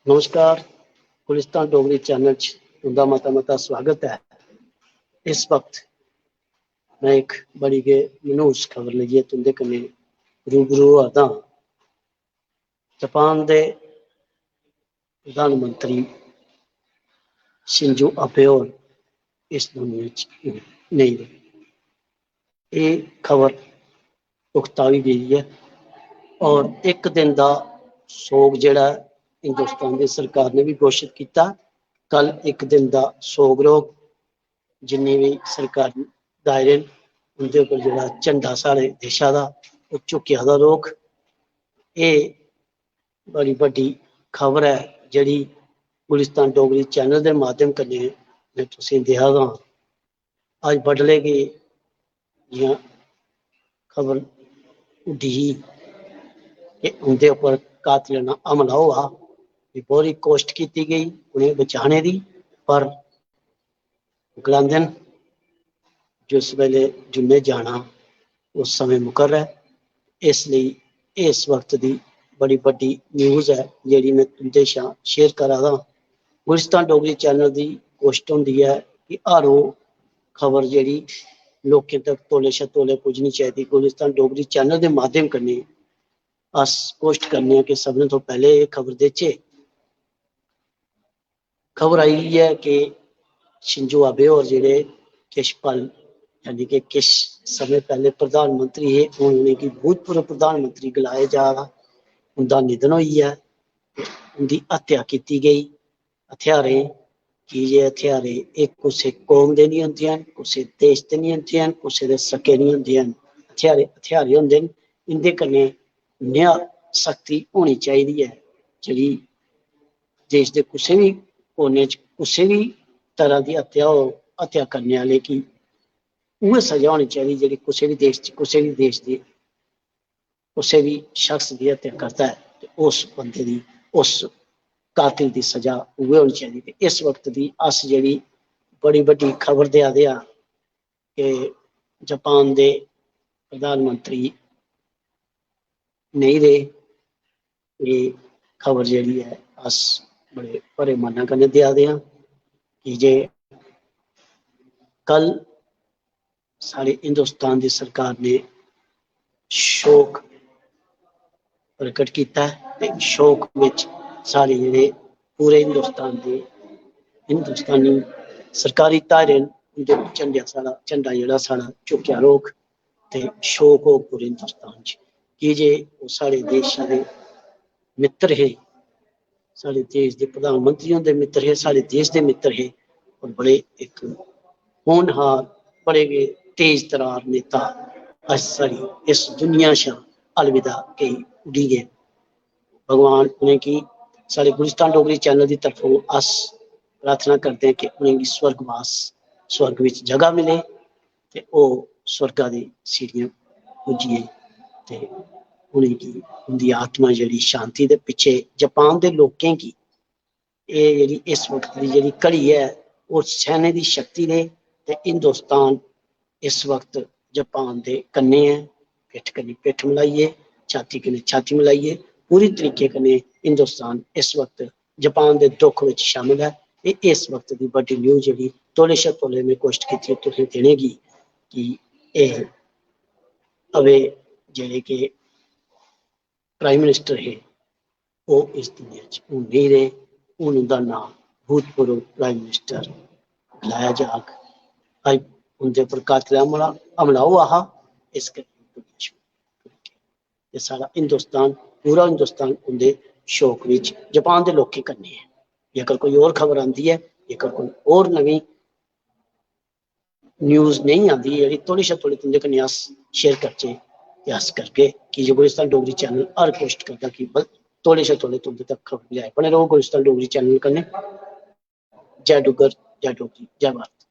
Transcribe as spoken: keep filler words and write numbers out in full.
नमस्कार, गुलिस्तान डोगरी चैनल च तुं'दा मता मता स्वागत ऐ। इस वक्त में इक बड़ी गै मनहूस खबर लेइयै तुं'दे कन्नै रूबरू होआ दा आं। जापान दे प्रधानमंत्री शिंजो अबे होर इस दुनिया च नेईं रेह्। एह् खबर पुख्ता होई गेदी ऐ और इक दिन दा सोग जेह्ड़ा ऐ, हिंदुस्तान दी सरकार ने बी घोशत कीता, कल इक दिन दा सोग रौह्ग। जिन्ने बी सरकारी दायरे न, उं'दे उप्पर जेह्ड़ा झंडा साढ़े देशा दा, ओह् झुकेआ दा रौह्ग। एह् बड़ी बड्डी खबर ऐ जेह्ड़ी गुलिस्तान डोगरी चैनल दे माध्यम कन्नै में तुसेंगी देआ दा आं। अज्ज बडलै गी जि'यां खबर उड्डी ही कि उं'दे उप्पर कातलाना हमला होआ, ते बड़ी कोशट कीती गेई उ'नेंगी बचाने दी, पर गलांदे न जिस बेल्लै जुम्मे जाना उस समें मुकर ऐ। इस लेई इस वक्त दी बड़ी बड्डी न्यूज़ ऐ जेह्ड़ी में तुं'दे शा शेयर करा दा आं। गुलिस्तान डोगरी चैनल दी कोशट होंदी ऐ कि हर ओह् खबर जेह्ड़ी लोकें तक तौले शा तौले पुज्जनी चाहिदी। गुलिस्तान डोगरी चैनल दे माध्यम कन्नै अस कोशट करने आं कि सभनें थमां पैह्लें एह् खबर देचै। खबर आई ऐ कि शिंजो आबे होर जेह्ड़े किश पल, यानी कि किश समें पैह्लें प्रधानमंत्री हे, हून उ'नेंगी भूतपूर्व प्रधानमंत्री गलाया जा दा, उं'दा निधन होई गेआ। उं'दी हत्या कीती गेई हथ्यारें, की जे हथ्यारे एह् कुसै कौम दे निं होंदे हैन, कुसै देश दे निं होंदे हैन, कुसै दे सक्के निं होंदे हैन। हथ्यारे हथ्यारे होंदे न, इं'दे कन्नै नेहा सख्ती होनी चाहिदी ऐ जेह्ड़ी देश दे कुसै बी कोने च कुसै बी तरह दी हत्या हो, हत्या करने आह्ले गी उ'ऐ सजा होनी चाहिदी जेह्ड़ी कुसै बी देश च, कुसै बी देश दे, कुसै बी शख्स दी हत्या करदा ऐ ते उस बंदे दी, उस कातिल दी सजा उ'ऐ होनी चाहिदी। ते इस वक्त दी अस जेह्ड़ी बड़ी बड्डी खबर देआ दे आं कि जापान दे प्रधानमंत्री नेईं रेह्, एह् खबर जेह्ड़ी ऐ अस बड़े भरे मनै कन्नै देआ दे आं, की जे कल साढ़े हिंदुस्तान दी सरकार ने शोक प्रकट कीता ऐ ते शोक बिच साढ़े जेह्ड़े पूरे हिंदुस्तान दे हिंदुस्तानी सरकारी धारे न, उं'दे झंडे साढ़ा, झंडा जेह्ड़ा साढ़ा झुकेआ रौह्ग ते शोक होग पूरे हिंदुस्तान च, की जे ओह् साढ़े देश दे मित्तर हे, साढ़े देश दे प्रधानमंत्री हुंदे मित्तर हे, साढ़े देश दे मित्तर हे, और बड़े इक होनहार, बड़े गै तेज तरार नेता अज्ज साढ़ी इस दुनिया शा अलविदा कही उड्डी गे। भगवान उ'नेंगी, साढ़े गुलिस्तान डोगरी चैनल दी तरफों अस प्रार्थना करदे आं कि उ'नेंगी स्वर्गवास, स्वर्ग बिच जगह मिले ते ओह् स्वर्गा दी सीढ़ियां पुज्जियै ते उ'नेंगी, उं'दी आत्मा जेह्ड़ी शांति दे पिच्छे जापान दे लोकें गी एह् जेह्ड़ी इस वक्त दी जेह्ड़ी घड़ी ऐ, ओह् सैह्ने दी शक्ति दे ते हिंदुस्तान इस वक्त जापान दे कन्नै ऐ, पिट्ठ कन्नै पिट्ठ मलाइयै, छाती कन्नै छाती मलाइयै, पूरी तरीके कन्नै हिंदुस्तान इस वक्त जापान दे दुख बिच शामिल ऐ। ते इस वक्त दी बड्डी न्यूज़ जेह्ड़ी तौले शा तौले में कोशट कीती ऐ तुसें देने गी कि एह् अबे जेह्ड़े कि प्राइम मिनिस्टर हे, ओह् इस दुनिया च हून नेईं रेह्। हून उं'दा नांऽ भूतपूर्व प्राइम मिनिस्टर गलाया जाग। अज्ज उं'दे उप्पर कातल हमला, हमला होआ हा, इस करियै दुनिया छोड़ी गे। ते सारा हिंदुस्तान, पूरा हिंदुस्तान उं'दे शोक बिच जापान दे लोकें कन्नै ऐ। जेकर कोई होर खबर आंदी ऐ, जेकर कोई होर नमीं न्यूज़ नेईं आंदी जेह्ड़ी तौले शा तौले तुं'दे कन्नै अस शेयर करचै ते अस करगे, की जे गुलिस्तान डोगरी चैनल हर कोशट करदा कि बल-, तौले शा तौले तुं'दे तक खबर पजाए। बने रहो गुलिस्तान डोगरी चैनल कन्नै। जय डुग्गर, जय डोगरी, जय भारत।